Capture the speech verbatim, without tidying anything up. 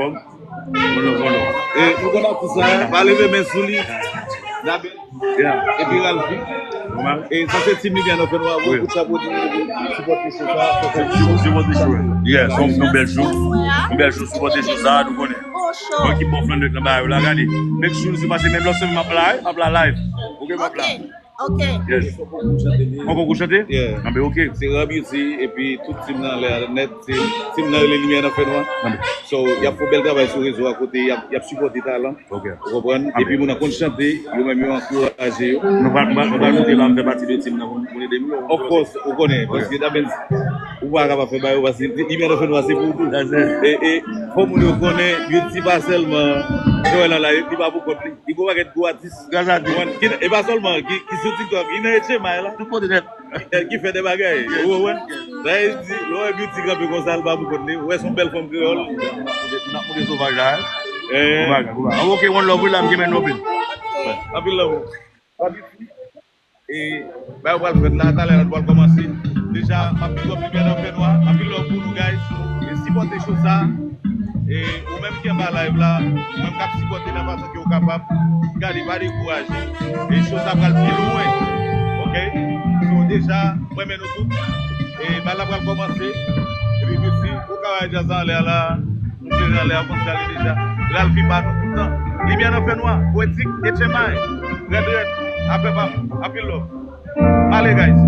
Kòm? Kòm, kòm. E nou konn atis la, pa leve men sou li. Nabil. Yeah. Epi Ralphy. Normal. E sa se team Limyè nan Fènwa. Bon, wi, kout chapo di nou pou sipòte show sa. Se sipòte show. Yeah, se yon, se yon bèl show. Yon bèl show, sipòte show sa, nou konnen. Bon, ki bon fan nèt nan bagay la, gade. Make sure nou se pase menm lòt semèn m ap la, m ap la live. Ok, m ap la. Ok. Yes. Mwen poko chante? Yeah. Anben, ok. Se Ralphy epi tout team nan lè nèt, se team nan rele Limyè nan Fènwa. Anben. So, y ap fè yon bèl travay sou rezo a kote y ap, y ap sipòte talan. Ok. Ou konprann? Anben. Epi moun nan konn chante, yo menm yo ankouraje yo. Nou va, nou va, nou va monte la, m fè pati de team nan pou, pou ede nou. Of course, ou konnen, ok, paske ta menm, ou pa ka pa fè bagay, paske Limyè nan Fènwa se pou ou tou. That's it. E, e, fò moun yo konnen, Beauty pa sèlman, Joel nan la, li pa pou kont li. Li gon pakèt gwo atis. Gras a Dye. Ki, e pa sèlman, ki, ki sou TikTok, li nan H M I la. Tout kote nèt. Ki, ki fè de bagay. Ou konprann? Sa vle di, lè w wè Beauty kanpe konsa, l pa pou kont li. Ou wè se yon bèl fanm kreyòl. N ap monte, n ap monte sovaj la, eh. Eh. Bon bagay, bon bagay. Ok, one love, wi, la, m kenbe nou open. Anpil love. E, bagay yo pral fèt la, talè nou pral kòmanse. Deja, m ap big up Limyè nan Fènwa, anpil love pou nou, guys. E sipòte show sa. E, ou menm ki anba live la, ou menm k ap sipòte nan fason ke ou kapab, gade, pa dekouraje. E show sa pral pi lwen. Ok? So, deja, mwen renmen nou tout. E, bagay la pral kòmanse. Epi, Beauty, ou ka wè djaz la anlè a la. Ou vle anlè a konn sa li deja. Ralphy pa nou tout tan. Limyè nan Fènwa, Poetic, H M I, Rèd Rèd, afè pa m, anpil love. Ale, guys.